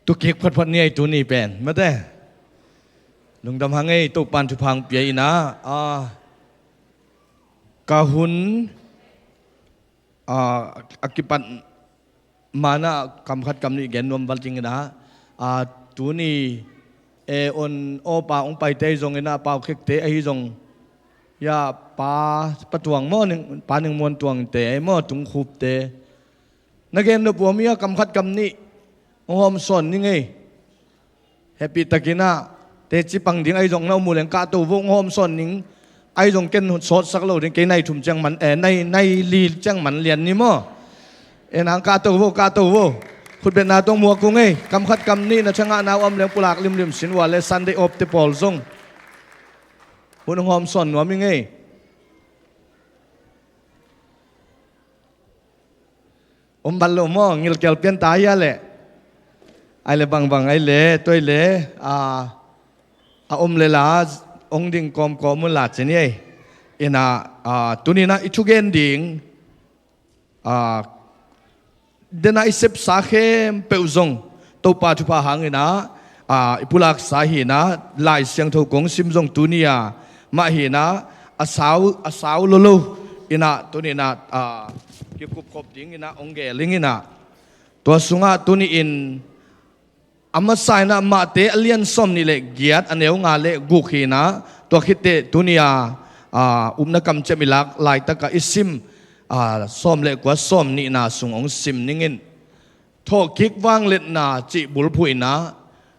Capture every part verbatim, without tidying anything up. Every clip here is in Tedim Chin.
Tukik photphot ni ei tuni pen mate. Lungdam hang ei, Topan thupha hong pia inah, a, ka hun, a, a kipat manah kam khat kam nih gen nuam val ding inah, a, tuni e on awpa hong paite ahi zong inah, Pau Khekte ahi zong, ya, Pa, Pa Tuang maw, Ning, Pa Ning Muan Tuangte ahi maw, Tung Khupte, na gen nop uh om hia, kam khat kam nih hong hawm sawn ning ei. Hehpih takinah teci pang ding ahi zong na um uh leng kahto vo, hong hawm sawn ning. Ahi zong ken sawtsak lo ding, kei nai thum ciang man, eh, nai, nai li ciang man lian ni maw. En hang, kahto vo, kahto vo. Khutbetna tawh muak ung ei. Kam khat kam nih na thangahna uh om leng pulak limlim sin uh a, le Sunday off te pawl zong hun hong hawm sawn nuam ing ei. Om bal lo maw, ngilkel pian ta hia leh. Ai le bangbang ai le, tua ai le, a, a om le la, ong ding kawmkawm un la ci ni ei. Inah, a, tuninah i thugen ding, a, denah i sepsa khempeuh zong Topa thupha hanginah, a, i pulaksa hinah, Lai Siangtho kong sim zong tuni a mah hinah, a sau, a sau lolo inah, tuninah, a, kikupkhop dinginah ong gel ing inah. Tua sungah tuni-in a masa inah Mate a lian sawm nih le giat, a neu nga le guk hinah, tua khitteh tuni a, a, upna kamciam i lak laitakah i sim, a, sawm le kua, sawm nihna sung ong sim ningin. Thawhkik vangliatna cih bulphuh inah,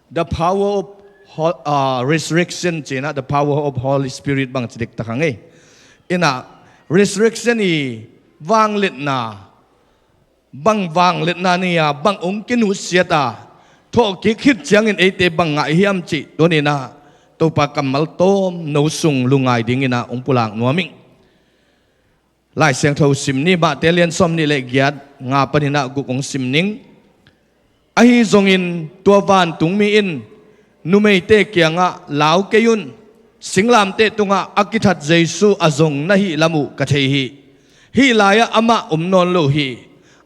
the power of ho-, ah, resurrection ci inah, the power of Holy Spirit bang ci dektak hang ei. Inah, resurrection i vangliatna, bang vangliatna ni a, bang ong kinusiat a, thawhkik khit ciangin eite bang ngah hiam cih tuninah Topa kammal tawm no sung lungngai dinginah ong pulak nuam ing. Lai Siangtho sim ni, Mate lian sawm nih le giat, nga paninah guk ong sim ning. Ahi zongin tua vantungmi in numeite kiangah, lau kei un, singlamteh tungah a kithat Jesu a zong na hih lam uh ka thei hi. Hih lai-ah amah om nawn lo hi.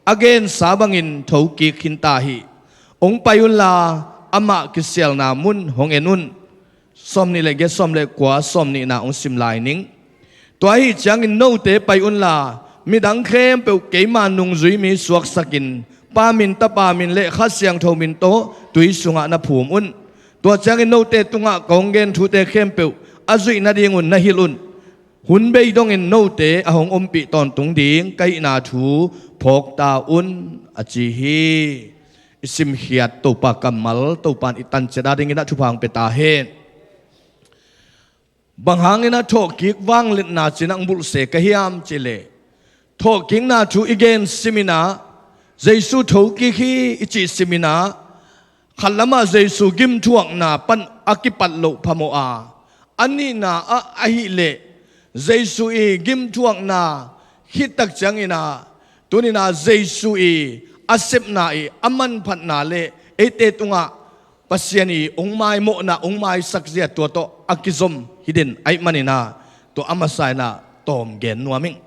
A gensa bangin thokik khinta hi. Ong pai unla, amah kisialna mun hong en un. Sawm nih le giat, sawm le kua, sawm nihna ong sim lai ning. Tua ahi ciangin note pai unla, midang khempeuh keima nungzui mi suaksakin, Pa min, Tapa min le Kha Siangtho min tawh tui sungah na phum un. Tua ciangin note tungah kong gen thute khempeuh a zuih nadingun na hilh un. Hun bei dongin note a hong ompih tawntung ding ka hihna thu phawkta un, a ci hi. I simkhiat Topa kammal, Topan i tanciat adingin a thupha hong pia ta hen. Bang hangin a thawhkik vangliatna cinah ong bulhse ka hiam cihleh, thawhkikna thu i gen siminah, Jesu thokik hi i cih siminah, khat lamah Jesu gimthuakna pan a kipat loh phamawh a, a nihna ah ahileh Jesu i gimthuakna khittak cianginah, tuninah Jesu i a sepna i a manphatna le eite tungah Pasian i ong maimawhna, ong maisak zia tua tawh a kizom hi den ahih maninah, tua a masa inah tawm gen nuam ing.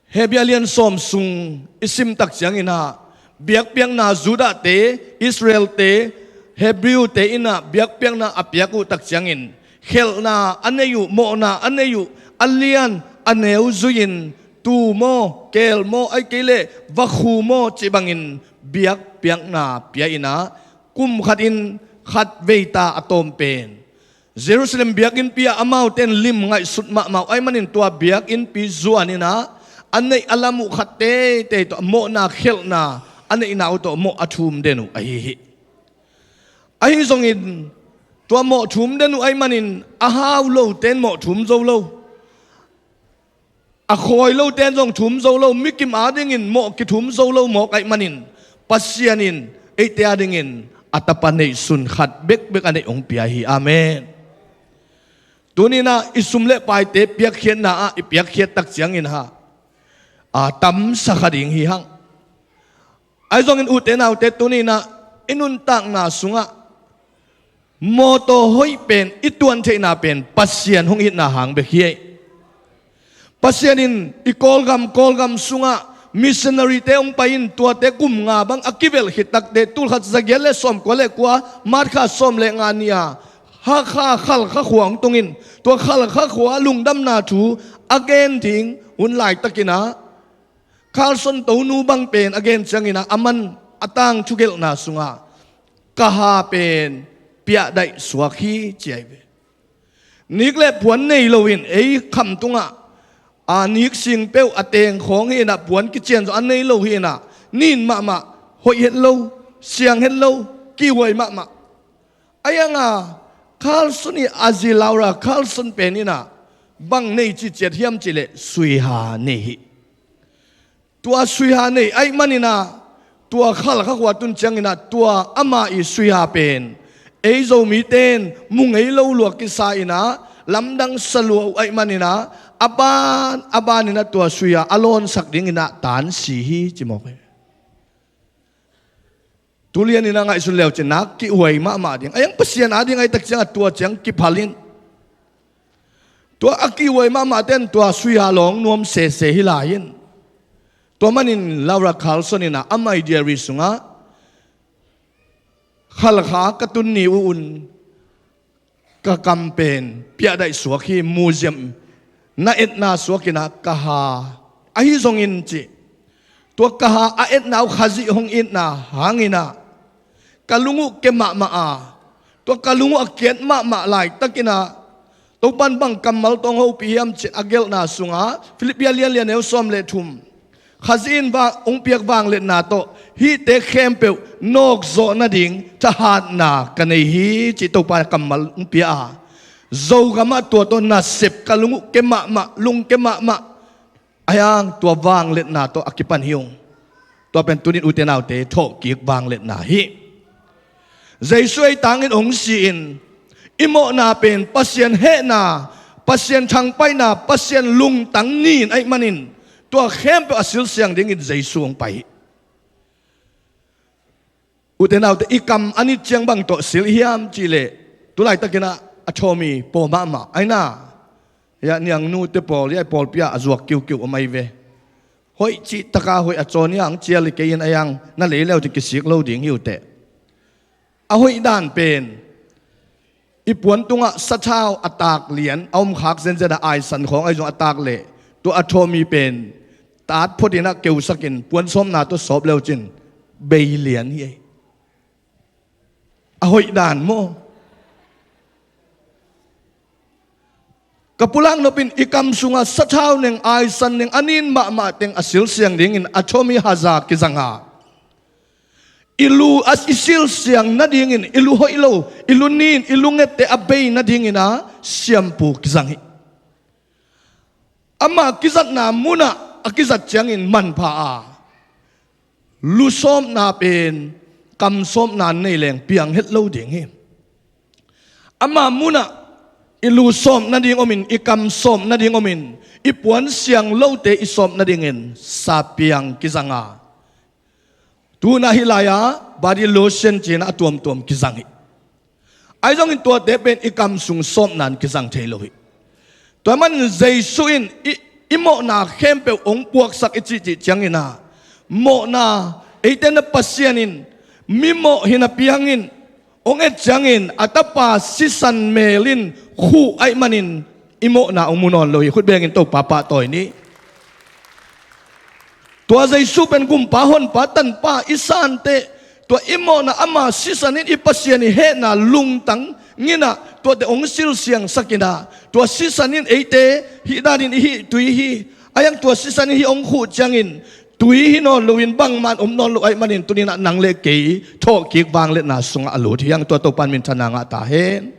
Hebru lian sawm sung i simtak cianginah, biakpiakna Judahte, Israelte, Hebru-te inah biakpiakna a piak uh tak ciangin, khelhna a nei uh, mawhna a nei uh, a lian a neu zui-in, tuu maw, keel maw, ahih kei leh vakhu maw cih bangin biakpiakna pia inah, kum khatin khat veita a tawm pen Jerusalem biakinnpi ah amaute in lim ngaihsut mahmah uh ahih manin, tua biakinnpi zuan inah a neih a lam uh khat teitei tawh, mawhna khelhna a neihna uh tawh mawh a thum den uh ahi hi. Ahi zongin tua mawh thum den uh ahih manin, a hau lote in mawh thum zo lo, a khawi lote in zong thum zo lo, mikim adingin mawh kithum zo lo mawk ahih manin, Pasian in eite adingin a Tapa neihsun khat bekbek a neih hong pia hi. Amen. Tuninah i sum le paite piakkhiatna ah i piakkhiat tak ciangin ha, a, tamsa kha ding hi hang. Ahi zongin ute naute, tuninah i nuntakna sungah mawtaw hoih pen, i tuan theihna pen Pasian hong itna hang bek hi ei. Pasian in i Kawlgam, Kawlgam sungah Missionary te hong pai in, tuate kum nga bang a kivelh khit takte, tulkhat zagiat le sawmkua le kua, March kha sawm le nga ni-a Hakha Khalkha khua hong tung in, tua Khalkha khua lungdamna thu a gen ding hun laitakin ah, Carlson tonu bang pen a gen ciangin ah, aman a tangthu gelhna sungah Kaha pen piahdaih suak hi ci ahi ve. Nik le puan nei loin ei khamtungah, a, nik sing peuh a teng khawng hi in ah, puan kician zong a nei lo hi in ah, nin mahmah, hoih het lo, siang het lo, kihuai mahmah. Ahi hang a, Carlson i a zi Laura Carlson pen in ah bang nei ciciat hiam cih leh suiha nei hi. Tua suiha nei ahih manin ah, tua Khalkha khua tun ciangin ah, tua ama i suiha pen ei Zomite in mu ngei lo lua kisa in ah, lamdang sa lua uh ahih manin ah, a ban a ban in ah tua suiha a lawnsak dingin ah tansi hi ci mawk hi. Tu lianin a ngaihsun leu cin nak kihuai mahmah ding. Ahi hang Pasian ading ahih tak ciangah tua ciang kiphal in. Tua a kihuai mahmah ten tua suiha lawng nuam sese hi lai in. Tua manin Laura Carlson in ah, ama i diary sungah, Khalkha ka tun ni uh un ka kam pen piahdaih suak hi, museum na etna suak in ah Kaha ahi zongin ci. Tua Kaha a etna uh Khazih hong itna hangin ah ka lung uh ke mahmah a, tua ka lung uh a kiat mahmah laitakin ah, Topan bang kammal tawh hong hopih hiam cih a gelhna sungah, Filippi a lianlian neu sawm le thum, Khazih in va, hong piak vangliatna tawh hihte khempeuh nawkzawh nading thahatna ka nei hi, cih Topa kammal hong pia a, Zogamah tua tawh nasep ka lung uh ke mahmah, lung ke mahmah, ahi hang tua vangliatna tawh a kipan hi ung. Tua pen tunin ute naute thawhkik vangliatna hi. Jesu ei tangin hong si-in, i mawhna pen Pasian hehna, Pasian thangpaihna, Pasian lungtang ni-in ahih manin, tua khempeuh a silsiang dingin Jesu hong pai hi. Ute naute, i kam a nit ciang bang tawh sil i hiam cih leh, tu laitakin ah a thawmi paw mahmah ahi na. Hiah niangnute pawl, hiah i pawlpi ah a zuak kiukiu om ahi ve. Hoih cih taka hoih a cawn hiah hong cial hi kei in, ahi hang na lei leu cin kisik lo ding hi uh teh. A hoih dan pen, i puan tungah sathau a taak lian a om khak zenzen a, aisan khawng ahi zong a taak leh, tua a thawmi pen tat phot in ah keusak in puan sawmna tawh sawp leu cin bei lian hi ei. A hoih dan maw? Ka pulak nop in i kam sungah sathau neng, aisan neng, a nin mahmah teng a silsiang dingin a thawmi haza kizang a, i lu a i silsiang nadingin i lu hoih lo, i lu nin, i lu ngette a bei nadingin ah siampu kizang hi. Ama kizatna munah a kizat ciangin manpha a, lu sawmna pen kam sawmna nei leng piang het lo ding hi. Ama munah i lu sawm nading omin, i kam sawm nading omin, i puan siang lote i sawm nadingin sa piang kizang a, tu-in ah hih lai-ah body lotion ci-in ah a tuamtuam kizang hi. Ahi zongin tuate pen i kam sung sawmna in kizang thei lo hi. Tua ahih manin Jesu in i, i mawhna khempeuh hong puaksak i cihcih ciangin ah, mawhna, eite na Pasian in mimawh hi napi hangin, hong et ciangin a tapa sisan mel in khuh ahih manin i mawhna hong mu nawn lo hi. Khut bengin Topa pahtawi ni. Tua Jesu pen gumpa, honpa, tanpa i santeh, tua i mawhna ama sisan in i Pasian i hehna lungtang nginah tuate hong silsiangsak inah, tua sisan in eite hih danin i hih tui hi. Ahi hang tua sisan in hih hong khuh ciangin tui hi nawn loin bangmah om nawn lo ahih manin tuninah nang le kei thawhkik vangliatna sungah a lut hi hang. Tua Topa in minthanna ngah ta hen.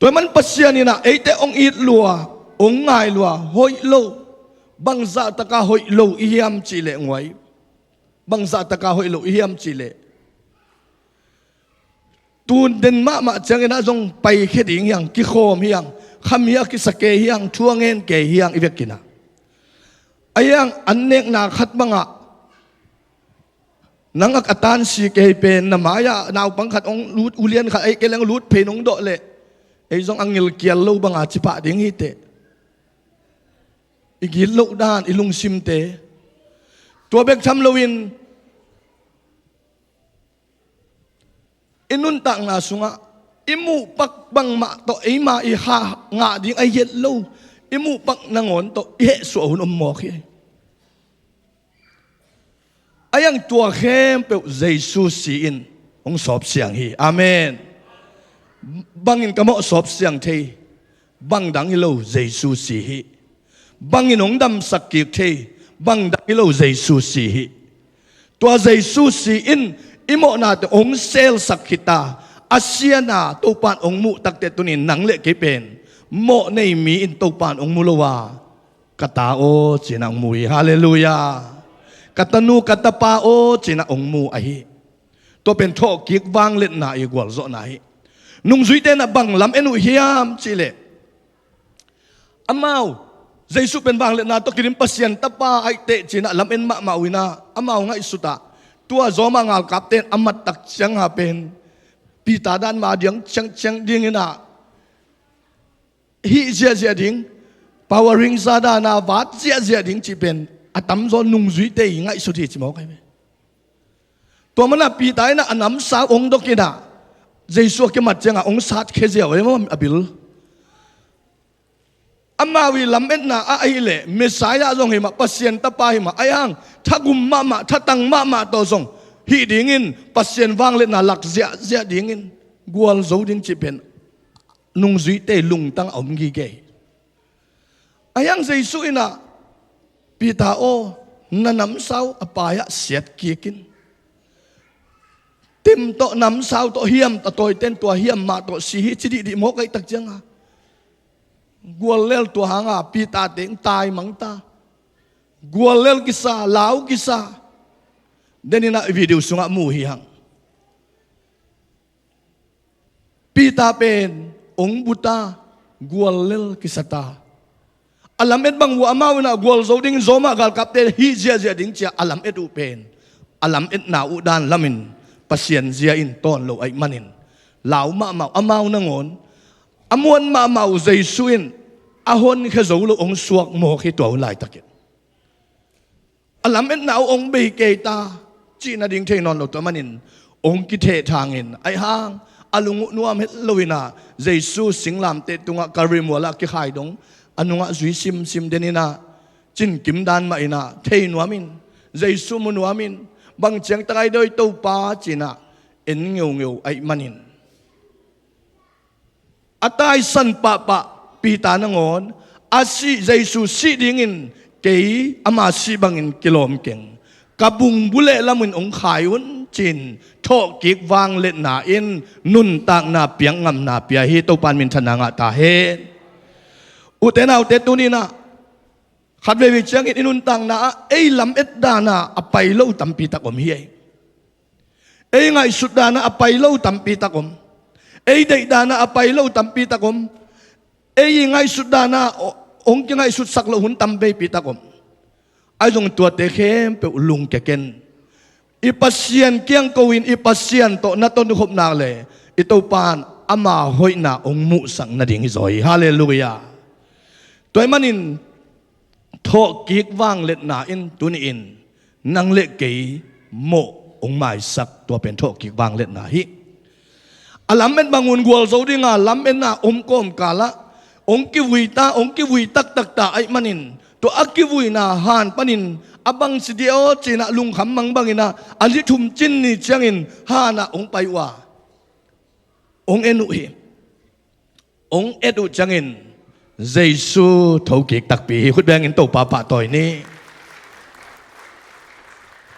Tua ahih man Pasian inah eite hong it lua, hong ngai lua, hoih lo, bangzah taka hoih lo i hiam cihleh nguai. Bangzah taka hoih lo i hiam cihleh, tun den mahmah cianginah zong paikhia ding hi hang, kikhawm hi hang, khami a kisa kei hi hang, thu a ngen kei hi hang i vekinah. Ahi hang an nekna khat bangah nang a tansi kei pen na mai-ah naupang khat hong lut, ulian khat ahi kei leng lut phei nong dawh leh, ei zong a ngilkial lo banga cipah ding hi teh. I gitloh dan, i lungsimte, Tua bek tham loin i nuntakna sungah i muhpak bangmah tawh eima i ha ngah ding a hiat lo, i muhpak nangawn tawh i hehsuah hun om mawk hi. A iang tua khempeuh Jesu si in hong sawpsiang hi. Amen. Bangin ka mawh sawpsiang thei? Bangdang hi lo, Jesu si hi. Bangin hong damsak kik thei? Bangdang hi lo, Jesu si hi. Tua Jesu si in i mawhnate hong selsak khit a, a siana Topan hong muh takte tunin nang le kei pen mawh nei mi in Topan hong mu lo a, ka ta aw cinah hong mu hi. Halleluiah. Ka tanu ka tapa aw cinah hong mu ahi. Tua pen thawhkik vangliatna i gualzawhna hi. Nungzuite na bang lam en uh hiam cihleh, amau Jesu pen vangliatna tawh kidim Pasian tapa aih teh cinah lam en mahmah uh inah amau ngaihsutah tua Roma ngalkapte in a mattak cianga pen Peter dan ma diang ciangciang dinginah hih ziahziah ding, powering za dana vat ziahziah ding cih pen a tamzaw nungzuite i ngaihsut hi ci mawk ahi ve. Tua mana Peter inah a namsau hong dokinah Jesu a kimat ciangah hong sat khia ziau ahi maw a bil. Amau i lametna a ahileh Messiah zong hi mah, Pasian tapa hi mah, ahi hang thagum mahmah, thatang mahmah tawh zong hih dingin Pasian vangliatna lak ziahziah dingin gualzo ding cih pen nungzuite lungtang a om gige hi. Ahi hang Jesu inah Peter aw, na namsau a pai-ah siat kik in. Tem tawh namsau tawh hiam a tawiten tua hiam mah tawh si hi ci dihdih mawk aih tak cianga guallel tua hanga Peter teng tai mangta. Guallel kisa, lau kisa. Deninah i video sungah mu hi hang. Peter pen hong buta, guallel kisata. A lamet bang uh amau inah gualzo dingin Roma galkapte hih ziahziah ding cia a lamet uh pen a lametna uh dan lamin Pasian zia in tawn lo aih manin lau mahmah uh amau nangawn a muan mahmah uh Jesu in a honkhia zo lo hong suak mawk hi tua hun laitakin. A lametna uh hong bei kei ta cih nading thei nawn lo tua manin hong kithehthangin aih hang a lung uh nuam het loinah Jesu singlamteh tungah Kalvari mualah kikhaidong a nungah zui simsim deninah cinkim dan mah inah thei nuamin Jesu mu nuamin bang ciangtak ai dawi Topa cinah en ngeungeu aih manin a taisan pahpah Peter nangawn a sih Jesu sih dingin kei ama sih bangin kilawm keng, ka bungbu leh lamin hong khai un cin thawhkik vangliatna in nuntakna piak ngamna pia hi. Topan minthanna ngah ta hen. Ute naute tuninah khatveivei ciangin i nuntakna ah ei lamet dana a pai lo tampitak om hi ei. Ei ngaihsut dana a pai lo tampitak om. Ei deih dana a pai lo tampitak om. Ei i ngaihsut dana hong kingaihsutsak loh hun tamveipitak om. Ahi zong tuate khempeuh lungkia ken. I Pasian kiang ko-in i Pasian tawh na tonkhopna le i Topan ama hoihna hong muhsak nading hi zaw hi. Halleluiah. Tua ahih manin thawhkik vangliatna in tuni-in nang le kei mawh hong maisak tua pen thawhkik vangliatna hi. A lamet bangun gualzo dinga lametna om kawmkalah hong kivui ta, hong kivui taktak ta aih manin tua a kivuina han panin a bangci dia aw cinah lungkham mang banginah a ni thum cin ni ciangin hanah hong pai uh a hong en uh hi. Hong et uh ciangin Jesu thokik takpi hi. Khut bengin Topa pahtawi ni.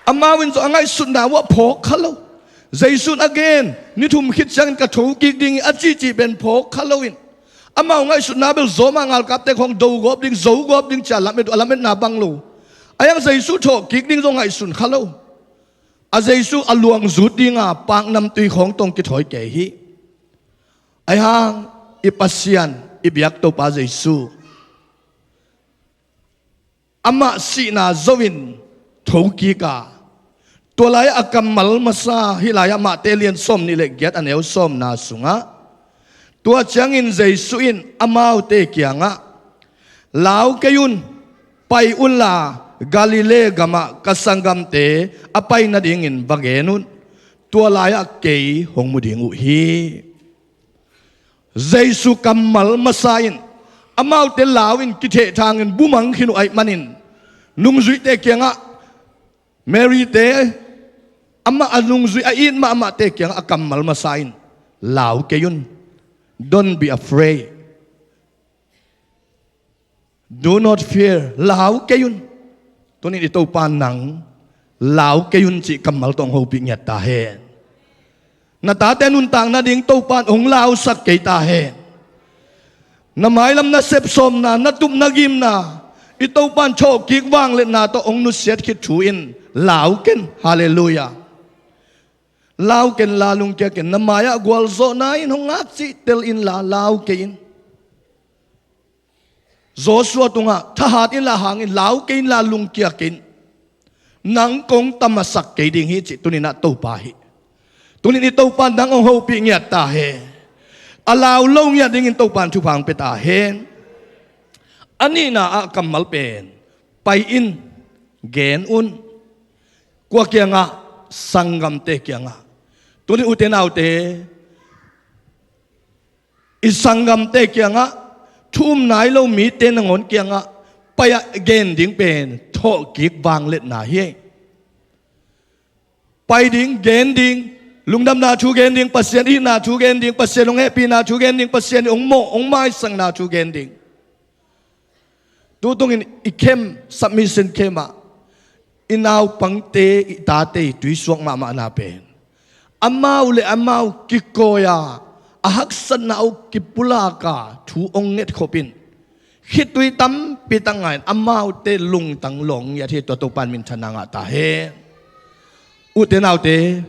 Amau in zong a ngaihsutna uh ah phawk kha lo. Jesu in a gen ni thum khit ciangin ka thokik ding hi a cihcih pen phawk kha loin amau ngaihsutna bel Roma ngalkapte khawng dogawp ding, zogawp ding cia lamet uh a, lametna bang lo. Ahi hang Jesu thawhkik ding zong ngaihsun kha lo. A Jesu a luang zut dinga paknamtui khawng tawh kithawi kei hi. Ahi hang i Pasian, i biak Topa Jesu amah sihna zo-in thokik a, tua lai-ah a kammal masa hih lai-ah Mahte lian sawm nih le giat a neu sawmna sungah tua ciangin Jesu in amaute kiangah, lau kei un, pai unla Galilee gamah ka sanggamte a pai nadingin va gen un. Tua lai-ah kei hong mu ding uh hi. Jesu kammal masa in amaute lau in kithehthangin bumang khin uh ahih manin nungzuihte kiangah, Mary-te amah a nungzui a it mahmahte kiangah a kammal masa in, lau kei un. Don't be afraid. Do not fear. Lau kei un. Tunin i Topa nang lau kei un cih kammal tawh hong hopih ngiat ta hen. Na tate nuntak nading Topa in hong lausak kei ta hen. Na mailam na sepsawmna, na tup na gimna, i Topa in thawhkik vangliatna tawh hong nusiat khit thu in lau ken. Halleluiah. Lau ken la lungkia ken. Na mai-ah gualzawhna in hong ngakcih tel inla lau kei in. Joshua tungah thahat inla hang in, lau kei inla lungkia kei in. Nang kong tamasak kei ding hi cih tuninah Topa hi. Tunin i Topa nang hong hopih ngiat ta hen. A lau lo ngiat dingin Topa in thupha hong pia ta hen. A nihna ah kammal pen, pai in, gen un. Kua kiangah? Sanggamte kiangah. Tunin ute naute, i sanggamte kiangah, thu um nai lo mite nangawn kiangah pai-ah gen ding pen thawhkik vangliatna hi. Pai ding, gen ding, lungdamna thu gen ding, Pasian itna thu gen ding, Pasian hong hehpihna thu gen ding, Pasian in hong mawh hong maisakna thu gen ding. Tutungin i camp, submission camp ah i naupangte, i tate i tuisuak mahmahna pen, amau le amau kikawi-a, a haksatna uh kipulak-a thu hong ngetkhop in, khitui tampi tak ngah in amaute lungtang lawng ngiat hi. Tua Topa in minthanna ngah ta hen. Ute naute,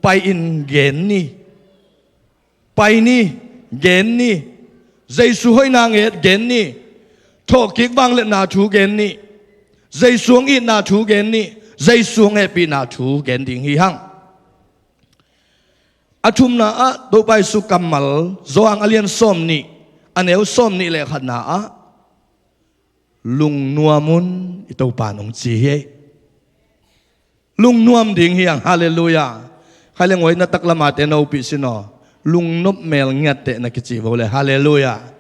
pai in, gen ni. Pai ni, gen ni. Jesu hoihna nget, gen ni. Thawhkik vangliatna thu gen ni. Jesu hong itna thu gen ni. Jesu hong hehpihna thu gen ding hi hang. A thumna ah Topa Jesu kammal, Johan a lian sawmnih, a neu sawmnih le khatna ah, lungnuam un, i Topa in hong ci hi. Lungnuam ding hi hang. Halleluiah. Khai le ngoi na taklamate na upih sin aw. Lungnop mel ngiatteh na kici vo le. Halleluiah.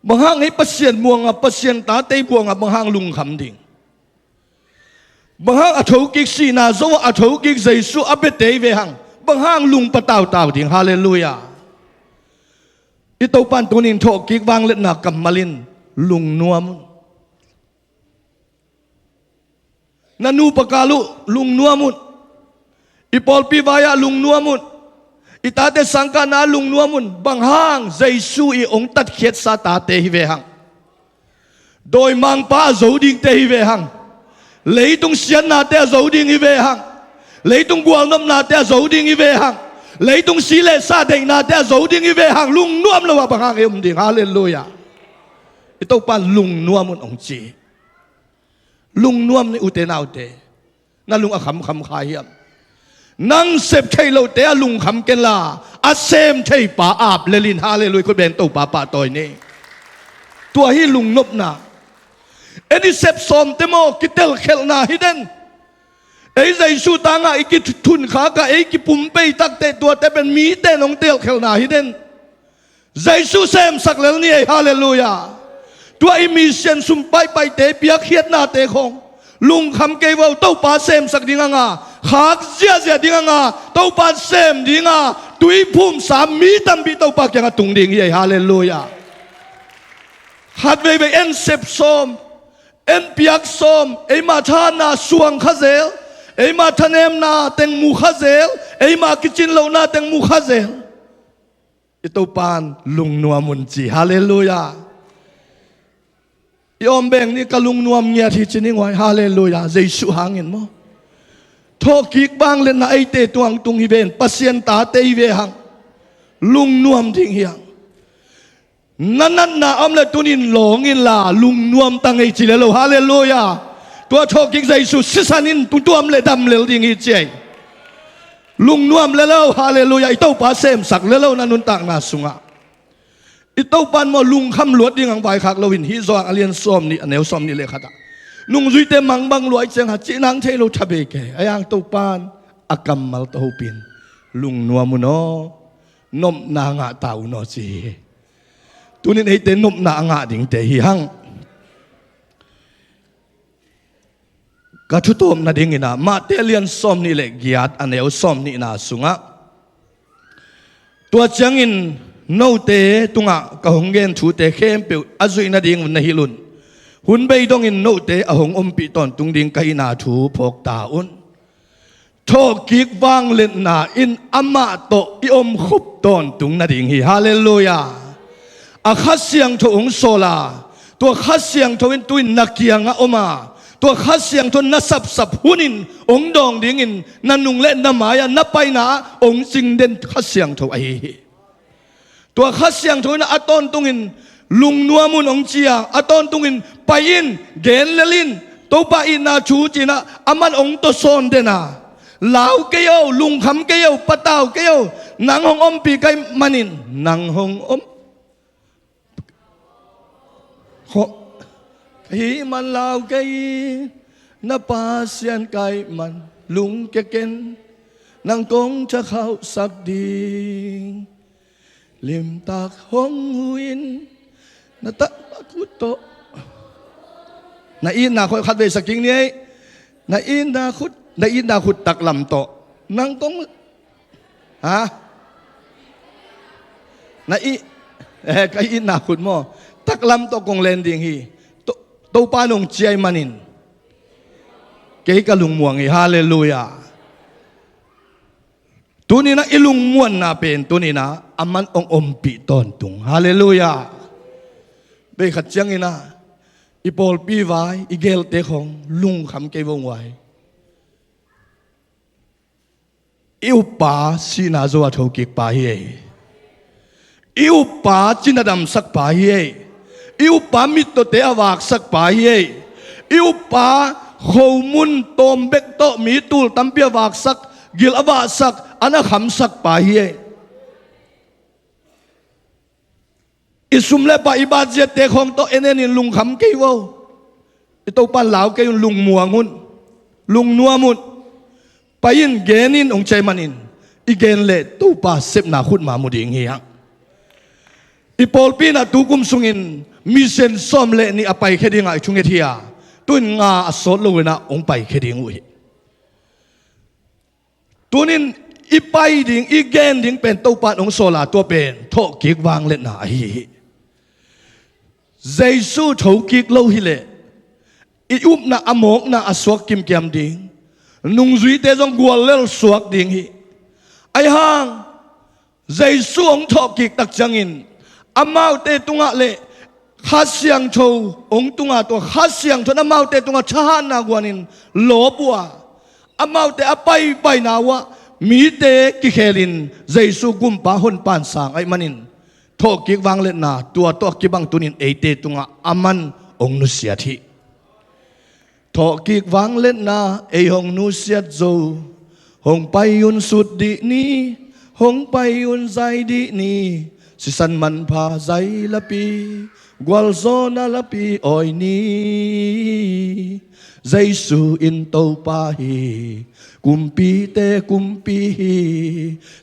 Bang hang ei Pasian muang a, Pasian tate i buang a, bang hang lungkham ding? Bang hang a thokik sihna zo a, a thokik Jesu a biate i ve hang, bang hang lungpa tautau ding? Halleluiah. I Topa in tunin thawhkik vangliatna kammal in lungnuam un. Na nupa kal uh lungnuam un. I pawlpi vai-ah lungnuam un. I tate sangkahna ah lungnuam un. Bang hang? Jesu i hong tatkhiatsa tate hi ve hang. Dawimangpa a zo dingte hi ve hang. Leitung siatnate a zo ding hi ve hang. Leitung gualnopnate a zo ding hi ve hang. Leitung si le sa deihnate a zo ding hi ve hang. Lungnuam lo ah bang hang ei om ding? Halleluiah. I Topa in lungnuam un hong ci. Lungnuam ni, ute naute. Na lung a khamkham kha hiam? Nang sep theih lohte a lungkham kenla, a sem theipa ap lel in. Halleluiah. Khut beng, Topa pahtawi ni. Tua hi lungnopna. Ei i sepsawmte maw, kitelkhelhna hi den. Ei Jesu tangah i kithunkhak a, ei kipumpei takteh tuate pen mite in hong telkhelhna hi den. Jesu semsak lel ni ei. Halleluiah. Tua i mission sum paihpaihte, piakkhiatnate khong lungkham kei vo. Topa semsak ding hang a, khak ziahziah ding hang a, Topa in sem ding a, tuiphumsa mi tampi Topa kiangah tung ding hi ei. Halleluiah. Khat veivei en sep sawm, en piak sawm, eima thahatna suang kha zel, eima thanemna teng mu kha zel, eima kicin lohna teng mu kha zel. I Topa in lungnuam un ci. Halleluiah. I om beng ni, ka lungnuam ngiat hi ci ni nguai. Halleluiah. Jesu hangin maw. Thawhkik vangliatna eite tungah tung hi ven. Pasian tate hi ve hang. Lungnuam ding hi hang. Na natna om le tunin lawng inla, lungnuam ta ngei ci le lo. Halleluiah. Tua thawhkik Jesu sisan in, tutuam le dam lel ding hi ci ei. Lungnuam le lo. Halleluiah. I Topa semsak le lo na nuntakna sungah. I Topan maw lungkham luat ding ang vaikhak loin, hih Johan a lian sawm nih, a neu sawm nih le khat ah, nungzuite mangbang luai ciang ha, cih nang thei lo tha bei kei. A yang Topan a kammal tawh hopin, lungnuam un aw, nopna ngah ta un aw ci hi. Tunin eite nopna a ngah dingte hi hang. Ka thutawpna dingin ah, Mate lian sawm nih le giat, a neu sawm nihna sungah, tua ciangin note tungah ka hong gen thute khempeuh a zuih nading na hilh un. Hun bei dongin note a hong ompih tawntung ding ka hihna thu phawk ta un. Thawhkik vangliatna in amah tawh i omkhop tawntung nading hi. Halleluiah. A Kha Siangtho hong sawl a, tua Kha Siangtho in tu-in na kiangah om a, tua Kha Siangtho na sapsap hunin hong dawng dingin na nung le na mai-ah, na paina-ah hong cingden Kha Siangtho ahi hi. Tua Kha Siangtho in a tawntungin lungnuam un hong ci a, a tawntungin pai in, gen lel in, Topa itna thu ci-in ah, aman hong tawsawn den a, lau kei o, lungkham kei o, patau kei o, nang hong ompih ka hih manin, nang hong om, kho, ka hih man lau kei, na Pasian ka hih man, lungkia ken, nang kong thakhauhsak ding. Limtak hong hu in, na taklam khut tawh. Na itna khut khat vei sa kik ni ei. Na itna khut, na itna khut taklam tawh. Nang kong, ha? Na i, eh, ka itna khut maw, taklam tawh kong len ding hi. To, Topa nong ci ahih manin, kei ka lungmuang hi. Halleluiah. Tuni-in ah i lungmuanna pen tuni-in ah aman hong ompih tawntung. Halleluiah. Bei khat ciangin ah i pawlpi vai, i geelte khawng lungkham kei vo, vai. I uppa sihna zo a thokik pa hi ei. I uppa cina damsak pa hi ei. I uppa mittawte a vaksak pa hi ei. I uppa khomun tawm bek tawh mi tul tampi a vaksak, gil a vahsak, an a khamsak pa hi ei. I sum le pai, i bat ziatte khawng tawh en en in lungkham kei vo. I Topan lau kei un, lungmuang un, lungnuam un. Pai in, gen in hong ci ahih manin, i gen leh Topa sepna khut ma mu ding hi hang. I pawlpi in ah tukum sungin mission sawm le nih a paikhia dingah i thunget hi a, tu-in nga a sawt lo-in ah hong paikhia ding uh hi. Tunin i pai ding, i gen ding pen Topa in hong sawl a, tua pen thawhkik vangliatna ahi hi. Jesu thokik lo hileh i upna, a mawkna a suak kimkiam ding, nungzuite zong guallel suak ding hi. Ahih hang Jesu hong thawhkik tak ciangin amaute tungah le Kha Siangtho hong tung a, tua Kha Siangtho in amaute tungah thahatna guanin lawp uh a, amaute a paipaina uhah mite kikhelin Jesu Gumpa Honpa in sang ahih manin, thawhkik vangliatna tua tawh a kibang tunin eite tungah aman hong nusiat hi. Thawhkik vangliatna ei hong nusiat zo, hong pai un sut dih ni, hong pai un zai dih ni, sisan manpha zai lapi, gualzawhna lapi awi ni. Jesu in Topa hi, kumpite kumpi hi,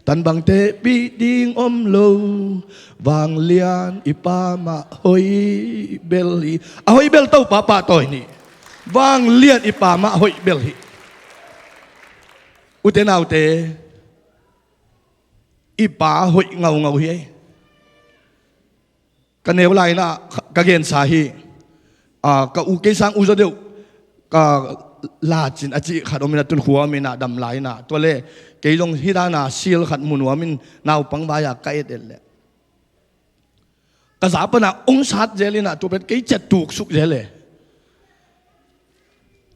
tan bang tehpih ding om lo, vanglian i Pa mah hoih bel hi. A hoih bel Topa pahtawi ni. Vanglian i Pa mah hoih bel hi. Ute naute, i Pa hoih ngaungau hi ei. Ka neu lai-in ah ka gensa hi. Ah, ka u kei sang u zaw deuh, ka lacin a cih khat om in ah, tun khua om in ah, dam lai-in ah. Tua leh kei zong hih dan a sil khat mu nuam in, naupang vai-a ka et et leh, ka za pan ah hong sat zel in ah, tua pen kei ciat tuksuk zel e.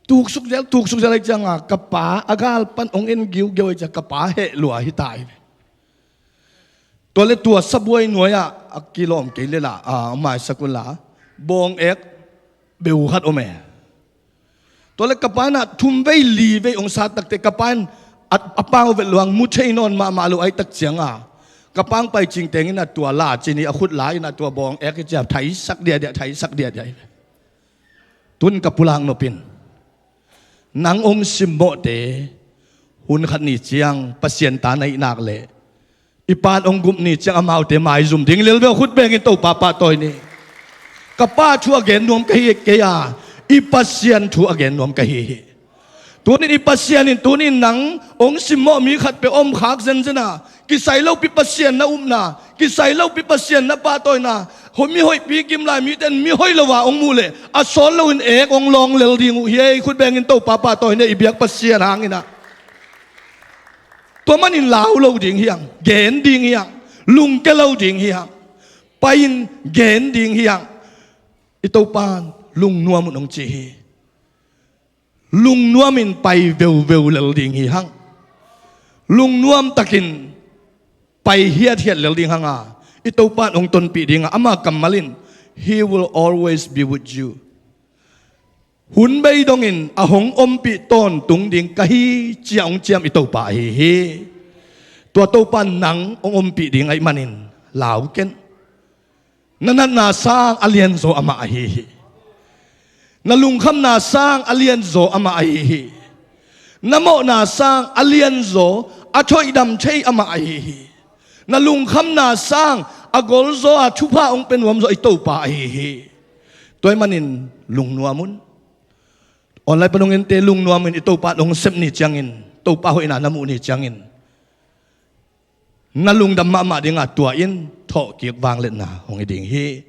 Tuksuk zel, tuksuk zel ahih ciangin ka pa a gal pan hong en giugiau ahih ciangin ka pa heh lua hi ta hi ve. Tua leh tua sabuai nuai-ah a kilawm kei leh la, a, maisak un la, bawng ek beu khat om e. Tua leh ka pa in ah thum vei li vei hong sat takteh, ka pa in a, a pau vet lo hang, mu thei nawn mahmah lo ahih tak ciangin, Ka pangpai cingteng in a tua la cin hi, a khut la in a tua bawng ek hi cia, thaisak diahdiah, thaisak diahdiah hi. Tun ka pulak nop in, nang hong simmawhte hun khat ni ciang Pasian ta na hih nak leh i pa'n hong gup ni ciang amaute maizum ding lel ve, khut bengin Topa pahtawi ni. Ka pa thu a gen nuam ka hi kei a, i Pasian thu a gen nuam ka hi hi. Tunin i Pasian in tunin nang hong simmawh mi khat peuh om khak zenzen a, kisai lopi Pasian na upna, kisai lopi Pasian na pahtawina, ho mi hoihpi kim lai mite in mi hoih lo a hong muh leh a sawt loin ek hong lawng lel ding uh hi ei. Khut bengin Topa pahtawi ni, i biak Pasian hangin ah. Tua manin lau lo ding hi hang, gen ding hi hang, lungke lo ding hi hang, pai-in gen ding hi hang. I Topa'n lungnuam un hong ci hi. Lungnuamin pai veuveu lel ding hi hang. Lungnuam takin pai hiathiat lel ding hang a, i Topa'n hong tonpih ding a, ama kammal in, "He will always be with you." Hun bei dongin a hong ompih tawntung ding ka hi, ci-a hong ciam i Topa ahi hi. Tua Topa'n nang hong ompih ding ahih manin lau ken. Na natna sang a lianzaw amah ahi hi. Na lungkhamna sang a lianzaw amah ahi hi. Na mawhna sang a lianzaw, a thoihdam thei amah ahi hi. Na lungkhamna sang a golzaw a thupha hong pia nuamzaw i Topa ahi hi. Tua ahih manin lungnuam un. Online pan hong ente, lungnuam un, i Topa hong sep ni ciangin, Topa hoihna na muh ni ciangin, na lungdam mahmah ding a, tua in thawhkik vangliatna hong hi ding hi.